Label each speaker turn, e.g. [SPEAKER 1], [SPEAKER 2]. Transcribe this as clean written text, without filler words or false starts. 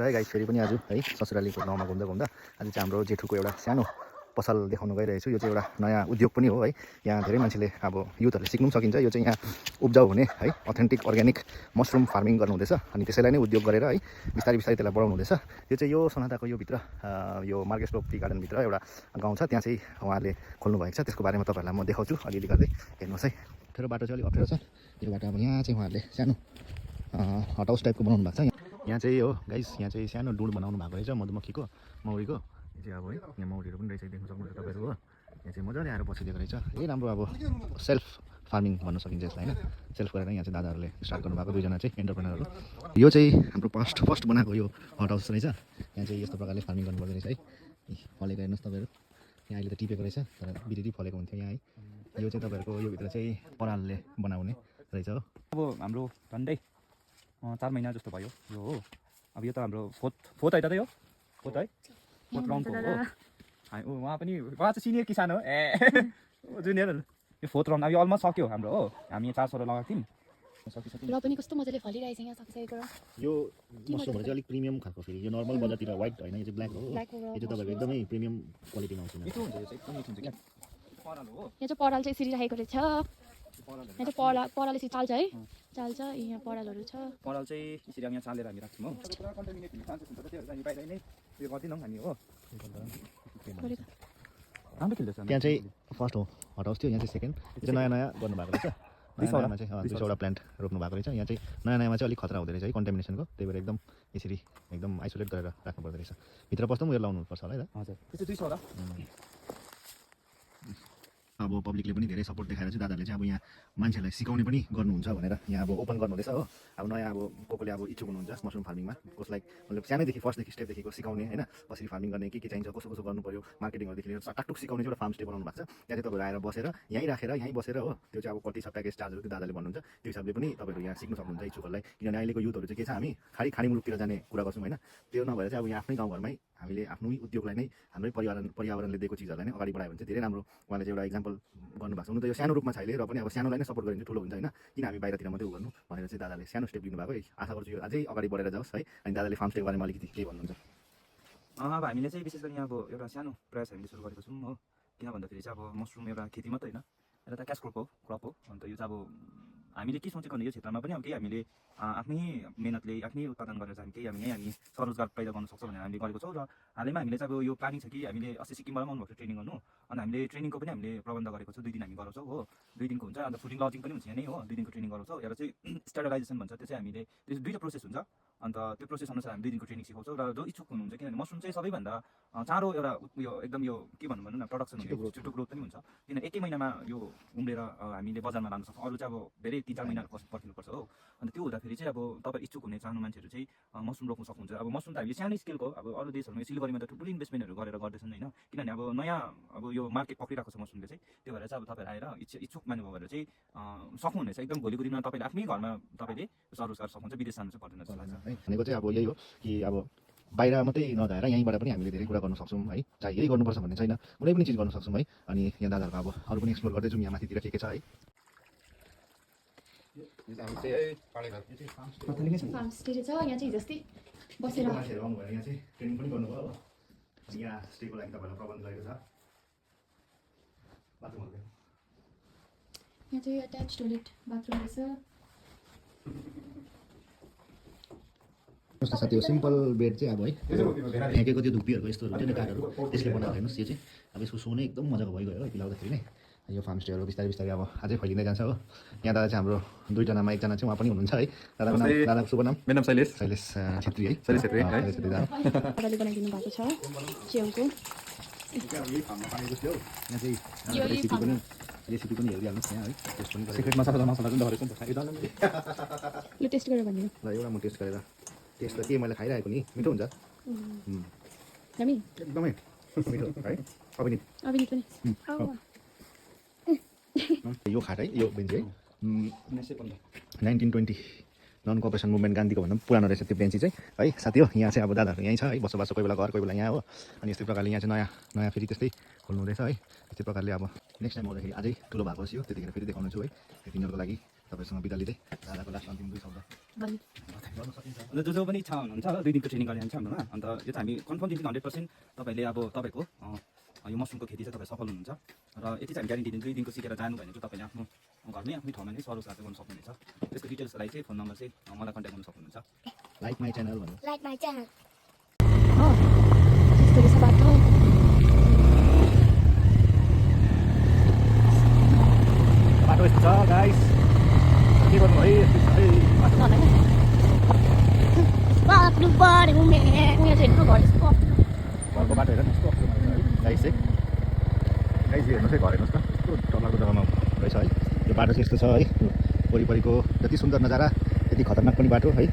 [SPEAKER 1] है गाइस, फेरि पनि आज है ससुरालीको गाउँमा घुम्दा घुम्दा आज चाहिँ हाम्रो जेठुको एउटा सानो पसल देखाउन गइरहेको छु। यो चाहिँ एउटा नयाँ उद्योग पनि हो है। यहाँ धेरै मान्छेले अब युथहरूले सिक्नु सकिन्छ। यो चाहिँ यहाँ उब्जाउ हुने है अथेन्टिक अर्ग्यानिक मसरुम फार्मिङ गर्नुहुँदैछ अनि त्यसैलाई नै उद्योग गरेर है बिस्तारै बिस्तारै त्यसलाई बढाउनु हुँदैछ। यो चाहिँ यो सोनादाको यो भित्र यो मार्केट स्टोप टी गार्डनभित्र एउटा गाउँ छ, त्यहाँ चाहिँ उहाँले खोल्नु भएको छ। त्यसको बारेमा तपाईँहरूलाई म देखाउँछु अलिअलि गर्दै, हेर्नुहोस् है। अप्ठ्यारो बाटो चाहिँ अलिक अप्ठ्यारो छ। यो बाटो अब यहाँ चाहिँ उहाँहरूले सानो हट हाउस टाइपको बनाउनु भएको छ। यहाँ चाहिँ हो गाइस, यहाँ चाहिँ सानो डुड बनाउनु भएको रहेछ मधुमक्खीको मौरीको। यो चाहिँ अब है यहाँ मौरीहरू पनि रहेछ, देख्न सक्नुहुन्छ तपाईँहरू हो। यहाँ चाहिँ मजाले आएर बसिदिएको रहेछ। यही राम्रो अब सेल्फ फार्मिङ भन्न सकिन्छ यसलाई होइन। सेल्फ गरेर यहाँ चाहिँ दादाहरूले स्टार्ट गर्नुभएको दुईजना चाहिँ एन्टरप्रेनरहरू। यो चाहिँ हाम्रो फर्स्ट बनाएको यो हट हाउस रहेछ। यहाँ चाहिँ यस्तो प्रकारले फार्मिङ गर्नुपर्दो रहेछ है। फलेको हेर्नुहोस् तपाईँहरू, यहाँ अहिले त टिपेको रहेछ तर बिरिरी फलेको हुन्थ्यो यहाँ है। यो चाहिँ तपाईँहरूको यो भित्र चाहिँ परालले बनाउने रहेछ हो।
[SPEAKER 2] अब हाम्रो झन्डै 4 महिना जस्तो भयो यो हो। अब यो त हाम्रो फोर्थ है त यो फोर्थ है, फोर्थ राउन्डको हो। उहाँ पनि उहाँ चाहिँ सिनियर किसान हो जुनियर। यो फोर्थ राउन्ड अब यो अलमोस्ट सक्यो हाम्रो हो। हामी 4 सौरा लगाएको थियौँ,
[SPEAKER 3] र पनि कस्तो मजाले फलिरहेछ यहाँ सकिसकेको।
[SPEAKER 1] यो मसरुमहरू चाहिँ अलिक प्रिमियम खालको, फेरि यो नर्मल बजारतिर व्हाइट होइन, यो चाहिँ ब्ल्याक हो। यो चाहिँ तपाईँको एकदमै प्रिमियम क्वालिटीमा आउँछ।
[SPEAKER 2] मिठो हुन्छ यो चाहिँ, एकदम मिठो हुन्छ क्या। पराल हो,
[SPEAKER 3] यहाँ चाहिँ पराल चाहिँ यसरी राखेको रहेछ। यहाँ चाहिँ पराल यसरी चाल्छ है, चाल्छ। यहाँ परालहरू छ।
[SPEAKER 2] पराल चाहिँ यसरी यहाँ चालेर हामी राख्छौँ हो। कन्टामिनेट हुने चान्सेस हुन्छ, त्यही भएर हामी बाहिर नै उयो गर्दैनौँ हामी हो। राम्रो खेल्दैछ।
[SPEAKER 1] त्यहाँ चाहिँ फर्स्ट हो हट हाउस थियो, यहाँ चाहिँ सेकेन्ड। यो चाहिँ नयाँ नयाँ गर्नुभएको रहेछ। नयाँमा चाहिँ 200वटा प्लान्ट रोप्नु भएको रहेछ। यहाँ चाहिँ नयाँमा चाहिँ अलिक खतरा हुँदो रहेछ है कन्टामिनेसनको, त्यही भएर एकदम यसरी एकदम आइसोलेट गरेर राख्नु पर्दो रहेछ। भित्र पस्दा पनि उयो लाउनुपर्छ होला है त।
[SPEAKER 2] हजुर, त्यो चाहिँ 200 होला।
[SPEAKER 1] अब पब्लिकले पनि धेरै सपोर्ट देखाएर चाहिँ दादाहरूले चाहिँ अब यहाँ मान्छेलाई सिकाउने पनि गर्नुहुन्छ भनेर यहाँ अब ओपन गर्नुहुँदैछ हो। अब नयाँ अब कोले अब इच्छुक हुनुहुन्छ मसरुम फार्मिङमा, कसलाई मतलब सानैदेखि फर्स्टदेखि स्टेपदेखिको सिकाउने होइन, कसरी फार्मिङ गर्ने, के चाहिन्छ, कसो कसो गर्नु पऱ्यो, मार्केटिङहरूदेखि लिएर टाकटुक सिकाउने चाहिँ एउटा फार्म स्टे बनाउनु भएको छ। त्यहाँ चाहिँ तपाईँहरू आएर बसेर यहीँ राखेर यहीँ बसेर हो। त्यो चाहिँ अब कति छ प्याकेज चार्जहरू त्यो दादाले भन्नुहुन्छ, त्यो हिसाबले पनि तपाईँहरू यहाँ सिक्नु सक्नुहुन्छ इच्छुकहरूलाई। किनभने अहिलेको युथहरू चाहिँ के छ, हामी खाडी मुलुकतिर जाने कुरा गर्छौँ होइन। त्यो नभएर चाहिँ अब यहाँ आफ्नै गाउँघरमै हामीले आफ्नै उद्योगलाई नै हाम्रै पर्यावरणले दिएको चिजहरूलाई नै अगाडि बढायो भने चाहिँ धेरै राम्रो। उहाँले चाहिँ एउटा इक्जाम्पल गर्नुभएको छ। हुनु त यो सानो रूपमा छ अहिले, र पनि अब सानोलाई नै सपोर्ट गरिन्छ ठुलो हुन्छ होइन। किन हामी बाहिरतिर मात्रै गर्नु भनेर चाहिँ दादाले सानो स्टेप लिनुभएको है। आशा गर्छु यो अझै अगाडि बढेर जाओस् है। अनि दादाले फार्म स्टे बारेमा अलिकति के भन्नुहुन्छ?
[SPEAKER 2] अब हामीले चाहिँ विशेष गरी यहाँ अब एउटा सानो प्रयास हामीले सुरु गरेको छौँ हो। किन भन्दाखेरि चाहिँ अब मसरुम एउटा खेती मात्रै होइन, एउटा क्यास क्रप हो। अन्त यो चाहिँ अब हामीले के सोचेको भने यो क्षेत्रमा पनि अब केही हामीले आफ्नै मेहनतले आफ्नै उत्पादन गरेर चाहिँ केही हामी स्वरोजगार पैदा गर्न सक्छौँ भनेर हामीले गरेको छौँ। र हालैमा हामीले चाहिँ अब यो प्लानिङ छ कि हामीले अस्ति सिक्किमबाट पनि आउनुभएको ट्रेनिङ गर्नु, अनि हामीले ट्रेनिङको पनि हामीले प्रबन्ध गरेको छौँ। 2 दिन हामी गराउँछौँ हो। 2 दिनको हुन्छ, अन्त फुडिङ लजिङ पनि हुन्छ यहाँ नै हो। 2 दिनको ट्रेनिङ गराउँछौँ। एउटा चाहिँ स्टरलाइजेसन भन्छ, त्यो चाहिँ हामीले त्यो 2टा प्रोसेस हुन्छ। अन्त त्यो प्रोसेस अनुसार हामी 2 दिनको ट्रेनिङ सिकाउँछौँ। र जो इच्छुक हुनुहुन्छ, किनभने मसरुम चाहिँ सबैभन्दा चाँडो एउटा यो एकदम यो के भनौँ न प्रडक्सन हुन्छ, छिटो ग्रोथ पनि हुन्छ। किनभने 1 महिनामा यो उम्रेर हामीले बजारमा लान सक्छौँ। अरू चाहिँ अब धेरै 3-4 महिना पर्खिनुपर्छ हो। अन्त त्यो हुँदाखेरि चाहिँ अब तपाईँ इच्छुक हुने चाहनु मान्छेहरू चाहिँ मसरुम रोप्नु सक्नुहुन्छ। अब मसरुम त हामीले सानै स्केलको अब अरू देशहरूमा सिलगढीमा त ठुलो इन्भेस्टमेन्टहरू गरेर गर्दैछन् होइन। किनभने अब नयाँ अब यो मार्केट पक्रिरहेको छ मसरुमले चाहिँ। त्यो भएर चाहिँ अब तपाईँहरू आएर इच्छुक मान्नुभयो भने चाहिँ सक्नुहुनेछ। एकदम भोलिको दिनमा तपाईँले आफ्नै घरमा तपाईँले स्वरोजगार सक्नुहुन्छ, विदेश जानु चाहिँ पर्दैन जस्तो लाग्छ।
[SPEAKER 1] भनेको चाहिँ अब यही हो कि अब बाहिर मात्रै नजाएर यहीँबाट पनि हामीले धेरै कुरा गर्न सक्छौँ है। चाहे यही गर्नुपर्छ भन्ने छैन, कुनै पनि चिज गर्न सक्छौँ है। अनि यहाँ दादाहरूको अब अरू पनि एक्सप्लोर गर्दै जाउँ यहाँ माथितिर के छ है।
[SPEAKER 3] फार्म स्टे छ यहाँ चाहिँ जस्तै बसेर
[SPEAKER 1] मान्छेहरू आउनु भएर यहाँ चाहिँ ट्रेनिङ पनि गर्नुभयो हो। अनि यहाँ स्टेको लागि तपाईँहरूलाई प्रबन्ध गरेको छ। बाथरुमहरू
[SPEAKER 3] यहाँ चाहिँ एट्याच टोइलेट बाथरुम रहेछ।
[SPEAKER 1] जस्तो साथी हो सिम्पल बेड चाहिँ अब है फ्याँकेको त्यो धुप्पीहरूको यस्तो हुन्छ नि काठहरू, त्यसले बनाएको हेर्नुहोस्। यो चाहिँ अब यसको सो नै एकदम मजाको भइगयो है पिलाउँदाखेरि नै। यो फार्म स्टेहरू बिस्तारै बिस्तारै अब अझै फैलिँदै जान्छ हो। यहाँ दादा चाहिँ हाम्रो 2जनामा 1जना चाहिँ उहाँ पनि हुनुहुन्छ है। दादाको नाम, दादाको शुभ नाम?
[SPEAKER 2] मेरो नाम शैलेश
[SPEAKER 1] छेत्री है।
[SPEAKER 2] शैलेश छेत्री है।
[SPEAKER 3] दादाले बनाइदिनु भएको छ च्याउको।
[SPEAKER 1] रेसिपी पनि हेरिहाल्नुहोस् यहाँ है। टेस्ट पनि
[SPEAKER 2] सिक्रेट मसाला पनि धरेको नि
[SPEAKER 3] ल टेस्ट गरेर भनिदिनु।
[SPEAKER 1] ल एउटा म टेस्ट गरेर, टेस्ट त के मैले खाइरहेको नि मिठो हुन्छ
[SPEAKER 3] हामी
[SPEAKER 1] एकदमै मिठो है। अभिनीत
[SPEAKER 3] पनि
[SPEAKER 1] यो खाट है, यो बेन्च है
[SPEAKER 2] 1915
[SPEAKER 1] 1920 नन कोअपरेसन मुभमेन्ट गान्धीको भन्दा पनि पुरानो रहेछ त्यो बेन्ची चाहिँ है साथी हो। यहाँ चाहिँ अब दादाहरू यहीँ छ है, बसोबासो कोही बेला घर कोही बेला यहाँ हो। अनि यस्तै प्रकारले यहाँ चाहिँ नयाँ फेरि त्यस्तै खोल्नु हुँदैछ है। यस्तै प्रकारले अब नेक्स्ट टाइम आउँदाखेरि अझै ठुलो भएको छु त्यतिखेर फेरि देखाउनु छु है। तिनीहरूको लागि तपाईँसँग बिदा लिँदै दादाको लास्ट अन्तिम 2 शब्द
[SPEAKER 3] भन्नु
[SPEAKER 1] गर्न सकिन्छ
[SPEAKER 2] अन्त जो पनि इच्छा हुनुहुन्छ 2 दिनको ट्रेनिङ गर्ने छ हाम्रोमा अन्त यो चाहिँ हामी कन्फर्म दिन्छौँ 100% तपाईँले अब तपाईँको यो मसरुमको खेती चाहिँ तपाईँ सफल हुनुहुन्छ र यति चाहिँ हामी ग्यारेन्टी दिन्छौँ 2 दिनको सिकेर जानु भने चाहिँ तपाईँले आफ्नो घरमै आफ्नै ठाउँमा नै सरोज गर्न सक्नुहुनेछ त्यसको डिटेल्सको लागि चाहिँ फोन नम्बर चाहिँ मलाई कन्ट्याक्ट गर्न सक्नुहुन्छ
[SPEAKER 1] लाइक माई च्यानल भन्नु
[SPEAKER 4] Like my channel.
[SPEAKER 3] हो त्यस्तो रहेछ बाटो
[SPEAKER 1] बाटो यस्तो छ गाइस के गर्नु है यस्तो छ है बाटो
[SPEAKER 3] नलाग्ने
[SPEAKER 4] Fuck the body, man.
[SPEAKER 3] उयो चाहिँ हेर्नु घर यस्तो
[SPEAKER 1] घरको बाटो हेर न कस्तो अप्ठ्यारो है गाइस चाहिँ गाइस हेर्नुहोस् है घर हेर्नुहोस् त कस्तो डरलाग्दो जग्गामा रहेछ है यो बाटो चाहिँ यस्तो छ है वरिपरिको जति सुन्दर नजारा त्यति खतरनाक पनि बाटो है